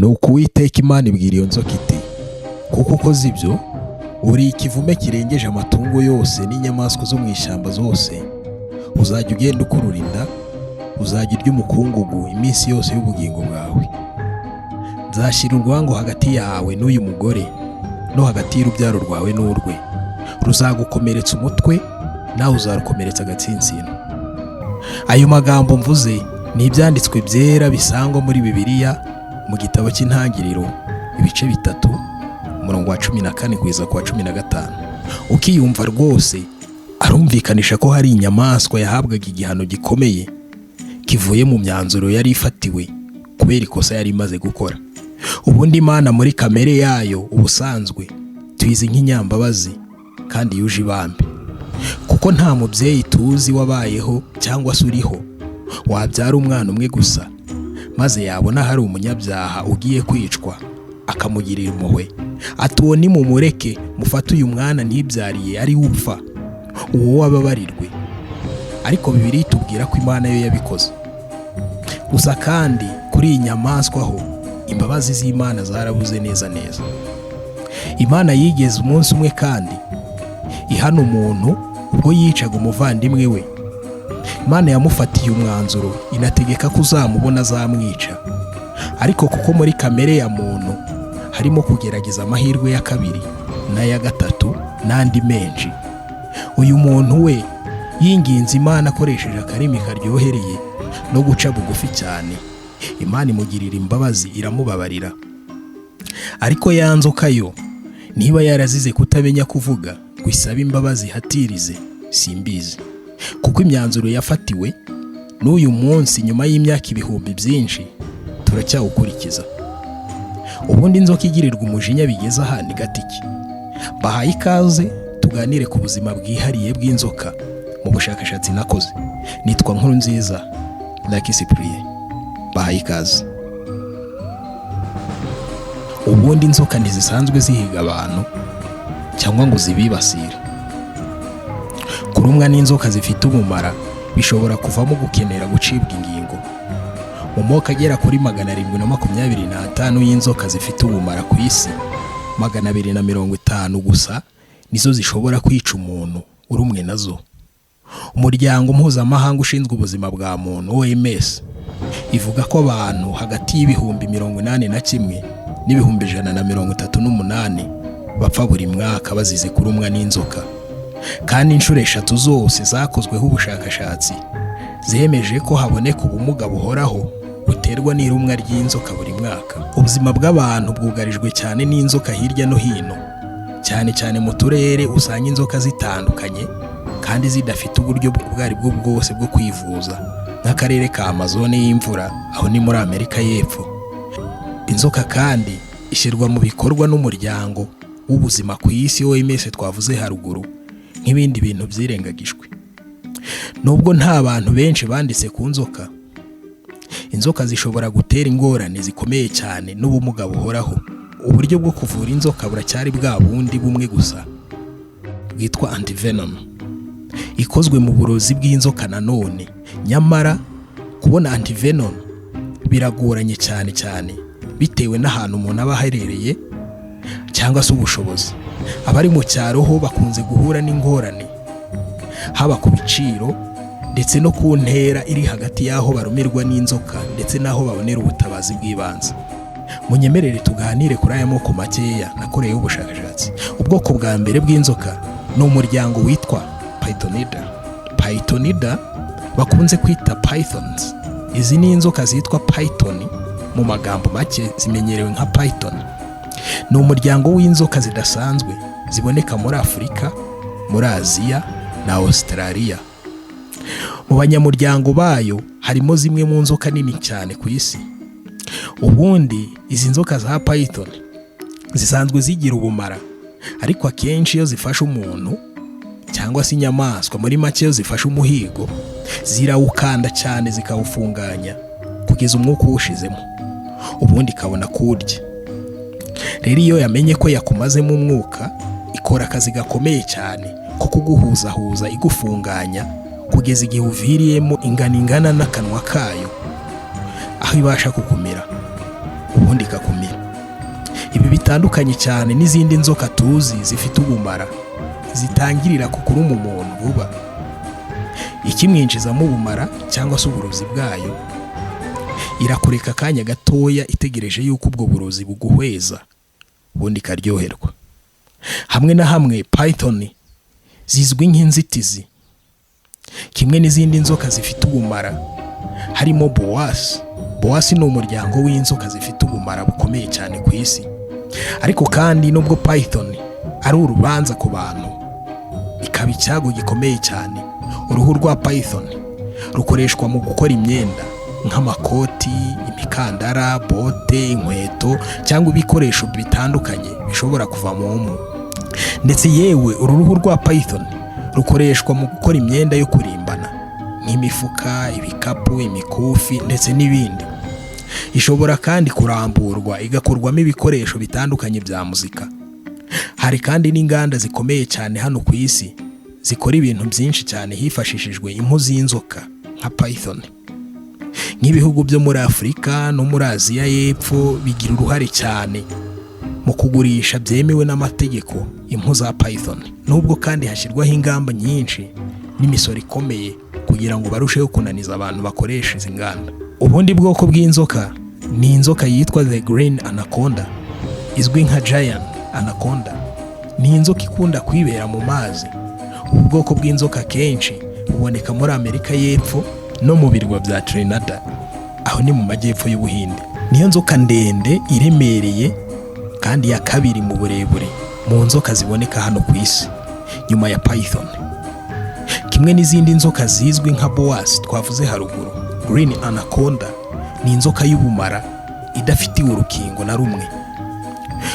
Nuko Uwiteka Imana ibwira iyo nzoka iti: "Kuko ukoze ibyo, uri ikivume kirengeje amatungo yose n'inyamaswa zo mu ishyamba zose. Uzajya ugenda ukurura inda, uzajya urya umukungugu iminsi yose y'ubugingo bwawe. Nzashyira urwango hagati yawe n'uyu mugore, no hagati y'urubyaro rwawe n'urwe. Ruzagukomeretsa umutwe, nawe uzarukomeretsa agatsinsino." Ayo magambo mvuze ni ibyanditswe byera bisangwa muri Bibiliya mu gitabo cy'Intangiriro, ibice 3, umurongo wa 14 kugeza ku wa 15. Ukiyumva rwose arumvikanisha ko hari inyamaswa yahabwaga igihano gikomeye kivuye mu myanzuro yari ifatiwe kubera ikosa yari imaze gukora. Ubundi Imana muri kamere yayo ubusanzwe tuyizi nk'inyambabazi kandi yuje ibambe, kuko nta mubyeyi tuzi wabayeho cyangwa se uriho wabyara umwana umwe gusa, maze yabona hari umunyabyaha ugiye kwicwa akamugirira impuhwe, ati: "Uwo nimumureke, mufate uyu mwana ntibyariye ari we upfa, uwo wababarirwe." Ariko Bibiliya itubwira ko Imana yo yabikoze. Gusa kandi kuri iyi nyamaswa ho imbabazi z'Imana zarabuze neza neza. Imana yigeze umunsi umwe kandi ihana umuntu ubwo yicaga umuvandimwe we. Imana yamufatiye umwanzuro, inategeka ko uzamubona azamwica. Ariko kuko muri kamere ya muntu harimo kugerageza amahirwe ya kabiri n'aya gatatu n'andi menshi, uyu muntu we yinginze Imana akoresheje akarimi karyohereye no guca bugufi cyane. Imana imugirira imbabazi, iramubabarira. Ariko ya nzoka yo, niba yarazize kutamenya kuvuga ngo isabe imbabazi ihatirize, simbizi, kuko imyanzuro yafatiwe n'uyu munsi nyuma y'imyaka ibihumbi byinshi turacyawukurikiza. Ubundi inzoka igirirwa umujinya bigeze aha ni gatiki. Bahaye ikaze tuganire ku buzima bwihariye bw'inzoka mu bushakashatsi nakoze. Nitwa Nkuru Nziza Lucky Cyprien, bahaye ikaze. Ubundi inzoka ntizisanzwe zihiga abantu cyangwa ngo zibibasire. Kurumwa n'inzoka zifite ubumara bishobora kuvamo gukenera gucibwa ingingo. Mu moko agera kuri 725 y'inzoka zifite ubumara ku isi, 250 gusa nizo zishobora kwica umuntu urumwe nazo. Umuryango mpuzamahanga ushinzwe ubuzima bwa muntu, OMS, ivuga ko abantu hagati y' 81,000 n''138,000 bapfa buri mwaka bazize kurumwa n'inzoka. Kandi inshuro eshatu zose zakozweho ubushakashatsi zemeje ko haboneka ubumuga buhoraho buterwa n'irumwa ry'inzoka buri mwaka. Ubuzima bw'abantu bwugarijwe cyane n'inzoka hirya no hino, cyane cyane mu turere usanga inzoka zitandukanye kandi zidafite uburyo ubwo ari bwo bwose bwo kwivuza, nk'akarere ka Amazone y'imvura, aho ni muri Amerika y'Epfo. Inzoka kandi ishyirwa mu bikorwa n'umuryango w'ubuzima ku isi, OMS twavuze haruguru, nk'ibindi bintu byirengagijwe. Nubwo nta bantu benshi banditse ku nzoka, inzoka zishobora gutera ingorane zikomeye cyane n'ubumuga buhoraho. Uburyo bwo kuvura inzoka buracyari bwa bundi bumwe gusa bwitwa antivenom, ikozwe mu burozi bw'inzoka nanone. Nyamara kubona antivenom biragoranye cyane cyane bitewe n'ahantu umuntu aba aherereye cyangwa se ubushobozi. Abari mu cyaro ho bakunze guhura n'ingorane, haba ku biciro ndetse no ku ntera iri hagati y'aho barumirwa n'inzoka ndetse n'aho babonera ubutabazi bw'ibanze. Munyemerere tuganire kuri aya moko makeya nakoreyeho ubushakashatsi. Ubwoko bwa mbere bw'inzoka ni umuryango witwa Pythonidae. Pythonidae bakunze kwita pythons. Izi ni inzoka zitwa python, mu magambo make zimenyerewe nka python. Ni umuryango w'inzoka zidasanzwe ziboneka muri Afurika, muri Aziya na Australia. Mu banyamuryango bayo harimo zimwe mu nzoka nini cyane ku isi. Ubundi izi nzoka za python zisanzwe zigira ubumara, ariko akenshi iyo zifashe umuntu cyangwa se inyamaswa, muri make iyo zifashe umuhigo, zirawukanda cyane zikawufunganya kugeza umwuka uwushizemo, ubundi ikabona kuwurya. Rero iyo yamenye ko yakumazemo umwuka, ikora akazi gakomeye cyane ko kuguhuzahuza, igufunganya kugeza igihe uviriyemo ingano ingana n'akanwa kayo, aho ibasha kukumira, ubundi ikabona kukurya. Ubundi ikakumira. Ibi bitandukanye cyane n'izindi nzoka tuzi zifite ubumara, zitangirira ku kuruma umuntu vuba, ikimwinjizamo ubumara cyangwa se uburozi bwayo. Irakureka akanya gatoya itegereje yuko ubwo burozi buguhweza, ubundi ikaryoherwa. Hamwe na hamwe python zizwi nk'inzitizi, kimwe n'izindi nzoka zifite ubumara harimo boas. Boas ni umuryango w'inzoka zifite ubumara bukomeye cyane ku isi. Ariko kandi nubwo python ari urubanza ku bantu, ikaba icyago gikomeye cyane, uruhu rwa python rukoreshwa mu gukora imyenda nk'amakoti, imikandara, bote, inkweto cyangwa ibikoresho bitandukanye bishobora kuva mu mpu. Ndetse yewe, uru ruhu rwa python rukoreshwa mu gukora imyenda yo kurimbana nk'imifuka, ibikapu, imikufi ndetse n'ibindi. Ishobora kandi kuramburwa igakorwamo ibikoresho bitandukanye bya muzika. Hari kandi n'inganda zikomeye cyane hano ku isi zikora ibintu byinshi cyane hifashishijwe impu z'inzoka nka python. Nk'ibihugu byo muri Afurika no muri Aziya y'Epfo bigira uruhare cyane mu kugurisha byemewe n'amategeko impu za python, nubwo kandi hashyirwaho ingamba nyinshi n'imisoro ikomeye kugira ngo barusheho kunaniza abantu bakoresha izi nganda. Ubundi bwoko bw'inzoka ni inzoka yitwa the green anaconda, izwi nka giant anaconda. Ni inzoka ikunda kwibera mu mazi. Ubu bwoko bw'inzoka kenshi buboneka muri Amerika y'Epfo no mu birwa bya Trinidad, aho ni mu majyepfo y'Ubuhinde. Niyo nzoka ndende, iremereye kandi ya kabiri mu burebure mu nzoka ziboneka hano ku isi nyuma ya python. Kimwe n'izindi nzoka zizwi nka boas twavuze haruguru, green anaconda ni inzoka y'ubumara idafitiwe urukingo na rumwe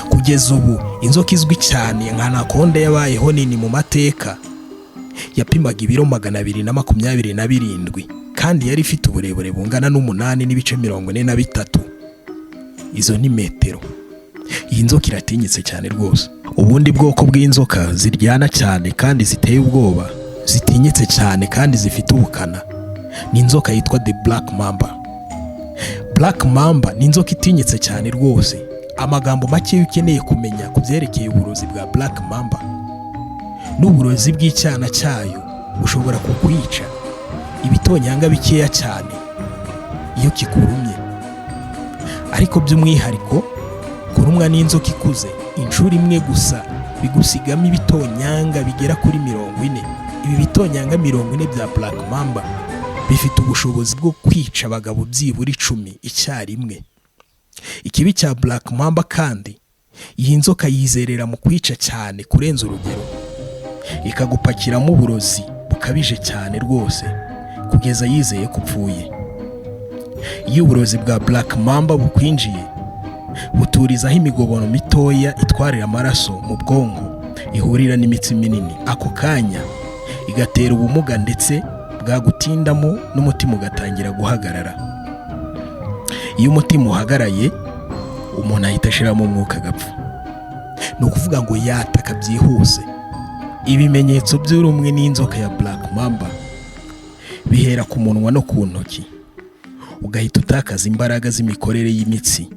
kugeza ubu. Inzoka izwi cyane nka anaconda yabayeho nini mu mateka yapimaga ibiro 227, kandi yari ifite uburebure bungana n'8.43, izo ni metero. Iyi nzoka iratinyitse cyane rwose. Ubundi bwoko bw'inzoka ziryana cyane kandi ziteye ubwoba, zitinyitse cyane kandi zifite ubukana, ni inzoka yitwa the black mamba. Black mamba ni inzoka itinyitse cyane rwose. Amagambo make ukeneye kumenya ku byerekeye uburozi bwa black mamba n'uburozi bw'icyana cyayo: bushobora kukwica ibitonyanga bikeya cyane iyo kikurumye. Ariko by'umwihariko, kurumwa n'inzoka ikuze inshuro imwe gusa bigusigamo ibitonyanga bigera kuri 40. Ibi bitonyanga 40 bya black mamba bifite ubushobozi bwo kwica abagabo byibura 10 icyarimwe. Ikibi cya black mamba kandi, iyi nzoka yizerera mu kwica cyane kurenza urugero, ikagupakiramo uburozi bukabije cyane rwose kugeza yizeye ko upfuye. Iyo uburozi bwa black mamba bukwinjiye, buturizaho imigoboro mitoya itwarira amaraso mu bwonko ihurira n'imitsi minini, ako kanya igatera ubumuga, ndetse bwagutindamo n'umutima ugatangira guhagarara. Iyo umutima uhagaraye, umuntu ahita ashiramo umwuka agapfa. Ni ukuvuga ngo yataka byihuse. Ibimenyetso by'urumwe n'inzoka ya black mamba bihera ku munwa no ku ntoki, ugahita utakaza imbaraga z'imikorere y'imitsi,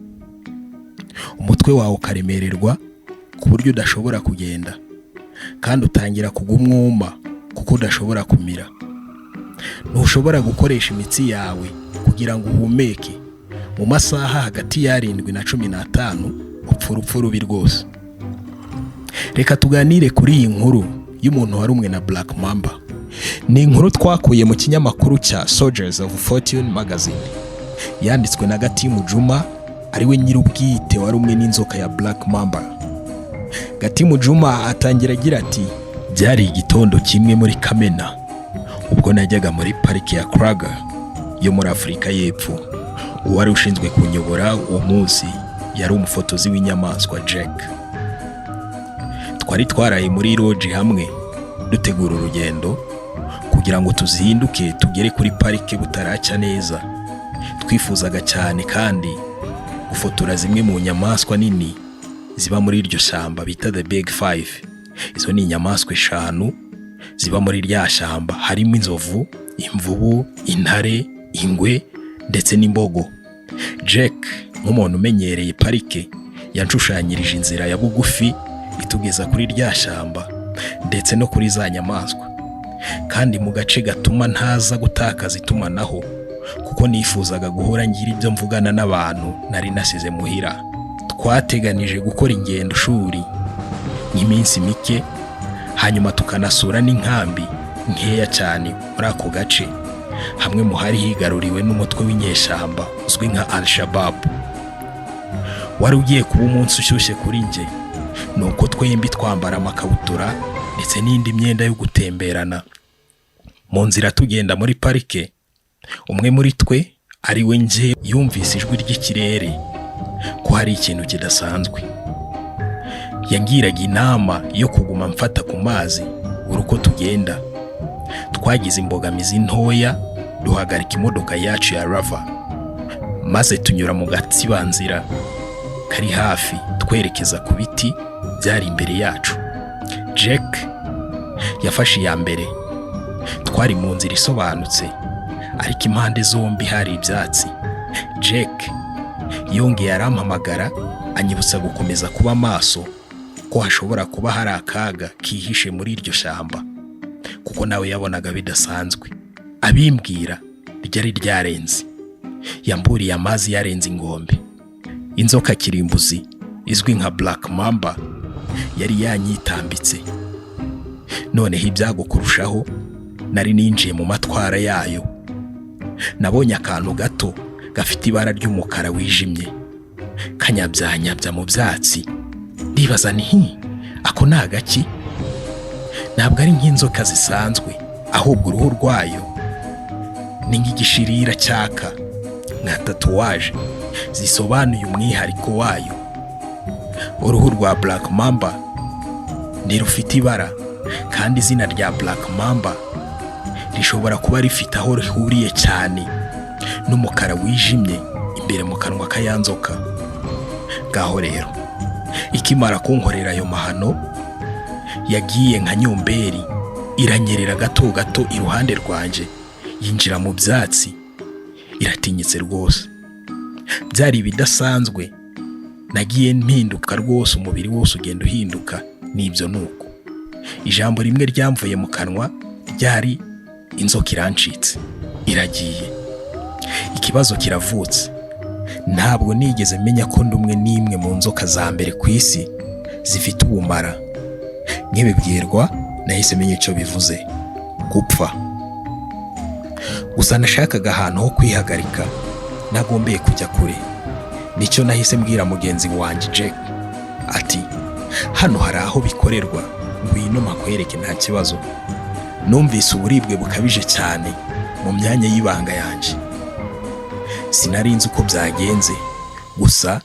umutwe wawe ukaremererwa ku buryo udashobora kugenda, kandi utangira kugwa umwuma kuko udashobora kumira. Ntushobora gukoresha imitsi yawe kugira ngo uhumeke. Mu masaha hagati y'arindwi na 15 upfa urupfu rubi rwose. Reka tuganire kuri iyi nkuru y'umuntu warumwe na Black Mamba. Ni inkuru twakuye mu kinyamakuru cya Soldiers of Fortune Magazine, yanditswe na Gatimu Juma, ariwe nyir'ubwite warumwe n'inzoka ya Black Mamba. Gatimu Juma atangira agira ati: "Byari igitondo kimwe muri Kamena ubwo najyaga muri pariki ya Kruger yo muri Afurika y'Epfo. Uwari ushinzwe kunyobora uwo munsi yari umufotozi w'inyamaswa Jack. Twari twaraye muri lodge hamwe dutegura urugendo kugira ngo tuzinduke tugere kuri parike butaracya neza. Twifuzaga cyane kandi gufotora zimwe mu nyamaswa nini ziba muri iryo shyamba bita the Big Five. Izo ni inyamaswa eshanu ziba muri rya shyamba, harimo inzovu, imvubu, intare, ingwe ndetse n'imbogo. Jack Nk'umuntu umenyereye parike, yanshushanyirije inzira ya bugufi itugeza kuri rya shyamba ndetse no kuri za nyamaswa, kandi mu gace gatuma ntaza gutakaza itumanaho, kuko nifuzaga guhora ngira ibyo mvugana n'abantu nari nasize muhira. Twateganije gukora ingendo shuri nk'iminsi mike, hanyuma tukanasura n'inkambi nkeya cyane muri ako gace, hamwe mu hari higaruriwe n'umutwe w'inyeshyamba uzwi nka Al Shabab. Wari ugiye kuba umunsi ushyushye kuri njye, nuko twembi twambara amakabutura ndetse n'indi myenda yo gutemberana. Mu nzira tugenda muri parike, umwe muri twe, ari we njye, yumvise ijwi ry'ikirere ko hari ikintu kidasanzwe. Yangiraga inama yo kuguma mfata ku mazi buri uko tugenda. Twagize imbogamizi ntoya, duhagarika imodoka yacu ya Rover, maze tunyura mu gatsibanzira kari hafi twerekeza ku biti byari imbere yacu. Jack yafashe iya mbere. Twari mu nzira isobanutse, ariko impande zombi hari ibyatsi. Jack yongeye arampamagara, anyibutsa gukomeza kuba maso, ko hashobora kuba hari akaga kihishe muri iryo shyamba, kuko nawe yabonaga bidasanzwe. Abimbwira ryari ryarenze, yamburiye amazi yarenze ingombe. Inzoka kirimbuzi izwi nka Black Mamba yari yanyitambitse. Noneho ibyago kurushaho, nari ninjiye mu matwara yayo. Nabonye akantu gato gafite ibara ry'umukara wijimye kanyabyanyabya mu byatsi. Ndibaza nti: "Ako ni agaki?" Ntabwo ari nk'inzoka zisanzwe, ahubwo uruhu rwayo ni nk'igishirira cyaka, nka tatouage zisobanuye umwihariko wayo. Uruhu rwa Black Mamba ntirufite ibara, kandi izina rya Black Mamba rishobora kuba rifite aho rihuriye cyane n'umukara wijimye imbere mu kanwa ka ya nzoka. Ngaho rero, ikimara kunkorera ayo mahano, yagiye nka nyomberi, iranyerera gato gato iruhande rwanjye, yinjira mu byatsi. Iratinyitse rwose, byari ibidasanzwe. Nagiye mpinduka rwose, umubiri wose ugenda uhinduka. N'ibyo nuko ijambo rimwe ryamvuye mu kanwa ryari: "Inzoka irancitse, iragiye." Ikibazo kiravutse. Ntabwo nigeze menya ko ndi umwe n'imwe mu nzoka za mbere ku isi zifite ubumara. Nkibibwirwa, nahise menya icyo bivuze: gupfa. Gusa nashakaga ahantu ho kwihagarika, nagombeye kujya kure. Nicyo nahise mbwira mugenzi wanjye Jack ati: "Hano hari aho bikorerwa, ngwino mpakwereke, nta kibazo." Numvise uburibwe bukabije cyane mu myanya y'ibanga yanjye. Sinari nzi uko byagenze, gusa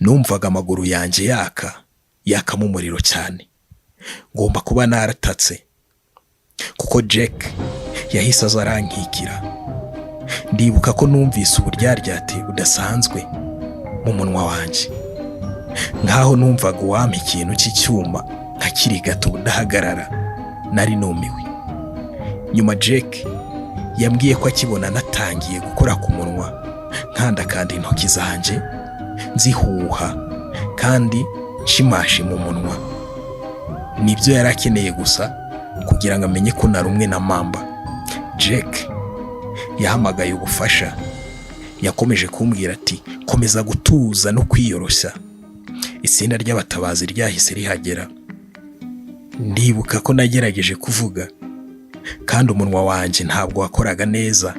numvaga amaguru yanjye yaka, yakamo umuriro cyane. Ngomba kuba naratatse, kuko Jack yahise aza arankikira. Ndibuka ko numvise uburyaryate budasanzwe mu munwa wanjye, nkaho numvaga uwampa ikintu cy'icyuma nkakirigata ubudahagarara. Nari numiwe. Nyuma Jack yambwiye ko akibona natangiye gukora ku munwa, nkandakanda intoki zanjye nzihuha kandi nshimashe mu munwa, nibyo yari akeneye gusa kugira ngo amenye ko narumwe na mamba. Jack yahamagaye ubufasha. Yakomeje kumbwira ati: "Komeza gutuza no kwiyoroshya." Itsinda ry'abatabazi ryahise rihagera. Ndibuka ko nagerageje kuvuga, kandi umunwa wanjye ntabwo wakoraga neza.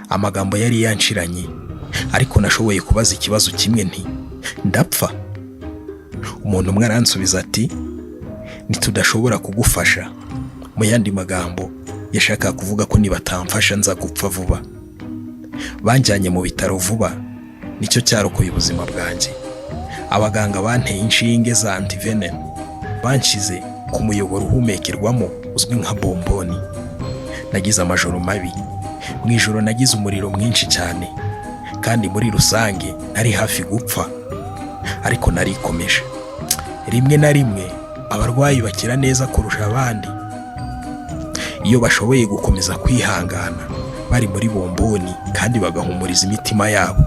Amagambo yari yanshiranye, ariko nashoboye kubaza ikibazo kimwe nti: "Ndapfa?" Umuntu umwe aransubiza ati: "Ntitudashobora kugufasha." Mu yandi magambo, yashakaga kuvuga ko nibatamfasha nza gupfa vuba. Banjyanye mu bitaro vuba, nicyo cyarokoye ubuzima bwanjye. Abaganga banteye inshinge za antivenin, banshyize ku muyoboro uhumekerwamo uzwi nka bomboni. Nagize amajoro mabi. Mu ijoro nagize umuriro mwinshi cyane, kandi muri rusange nari hafi gupfa, ariko narikomeje. Rimwe na rimwe abarwayi bakira neza kurusha abandi iyo bashoboye gukomeza kwihangana bari muri bomboni kandi bagahumuriza imitima yabo.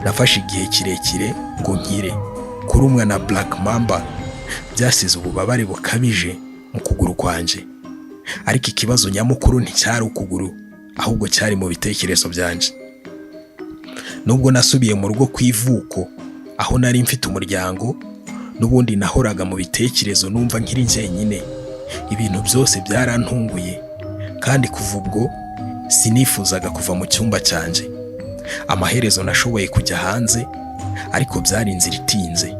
Nafashe igihe kirekire ngo nkire. Kurumwa na Black Mamba byasize ububabare bukabije mu kuguru kwanjye, ariko ikibazo nyamukuru nticyari ukuguru, ahubwo cyari mu bitekerezo byanjye. Nubwo nasubiye mu rugo ku ivuko aho nari mfite umuryango, n'ubundi nahoraga mu bitekerezo numva nkiri njyenyine. Ibintu byose byarantunguye, kandi kuva ubwo sinifuzaga kuva mu cyumba cyanjye. Amaherezo nashoboye kujya hanze, ariko byari inzira itinze.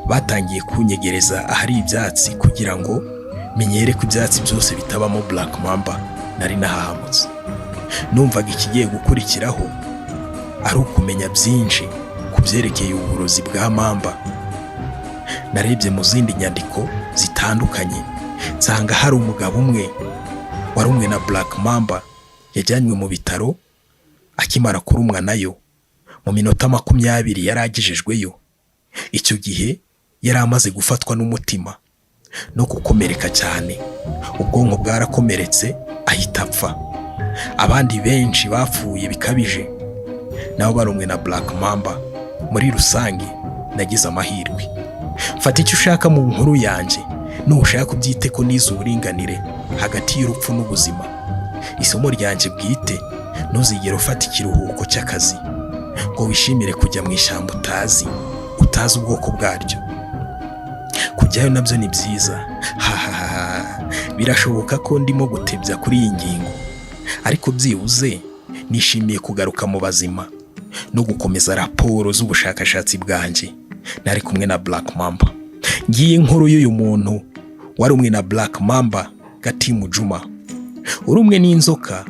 Batangiye kunyegereza ahari ibyatsi kugira ngo menyere ko ibyatsi byose bitabamo Black Mamba. Nari nahahamutse. Numvaga ikigiye gukurikiraho ari ukumenya byinshi ku byerekeye uburozi bwa mamba. Narebye mu zindi nyandiko zitandukanye, nsanga hari umugabo umwe warumwe na Black Mamba yajyanywe mu bitaro akimara kurumwa nayo. Mu minota 20 yari agejejweyo. Icyo gihe yari amaze gufatwa n'umutima no gukomereka cyane, ubwonko bwarakomeretse, ahita apfa. Abandi benshi bapfuye bikabije nabo barumwe na Black Mamba. Muri rusange nagize amahirwe. Fata icyo ushaka mu nkuru yanjye, nushaka ubyite ko nize uburinganire hagati y'urupfu n'ubuzima. Isomo ryanjye bwite: ntuzigere ufata ikiruhuko cy'akazi ngo wishimire kujya mu ishyamba utazi ubwoko bwaryo. Kujyayo nabyo ni byiza. Hahaha, birashoboka ko ndimo gutebya kuri iyi ngingo, ariko byibuze nishimiye kugaruka mu bazima no gukomeza raporo z'ubushakashatsi bwanjye nari kumwe na Black Mamba. Ngiyi inkuru y'uyu muntu wari umwe na Black Mamba, Gatimu Juma. Uri umwe n'inzoka,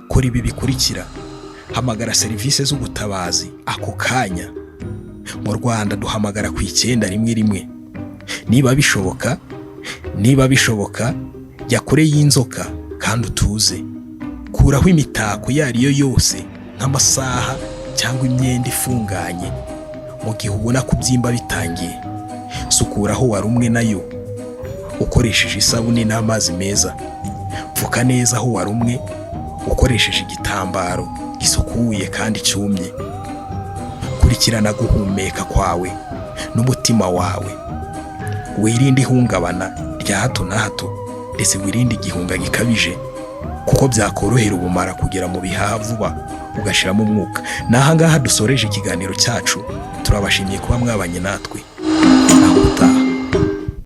kora ibi bikurikira: hamagara serivisi z'ubutabazi ako kanya. Mu Rwanda duhamagara ku 911. Niba bishoboka, jya kure y'inzoka kandi utuze. Kuraho imitako iyo ari yo yose nk'amasaha cyangwa imyenda ifunganye mu gihe ubona kubyimba bitangiye. Sukura aho warumwe nayo ukoresheje isabune n'amazi meza. Pfuka neza aho warumwe ukoresheje igitambaro gisukuye kandi cyumye. Kurikirana guhumeka kwawe n'umutima wawe. Wirinde ihungabana rya hato na hato, ndetse wirinde igihunga gikabije, kuko byakorohera ubumara kugera mu bihaha vuba ugashiramo umwuka. Ni aha ngaha dusoreje ikiganiro cyacu. Turabashimiye kuba mwabanye natwe.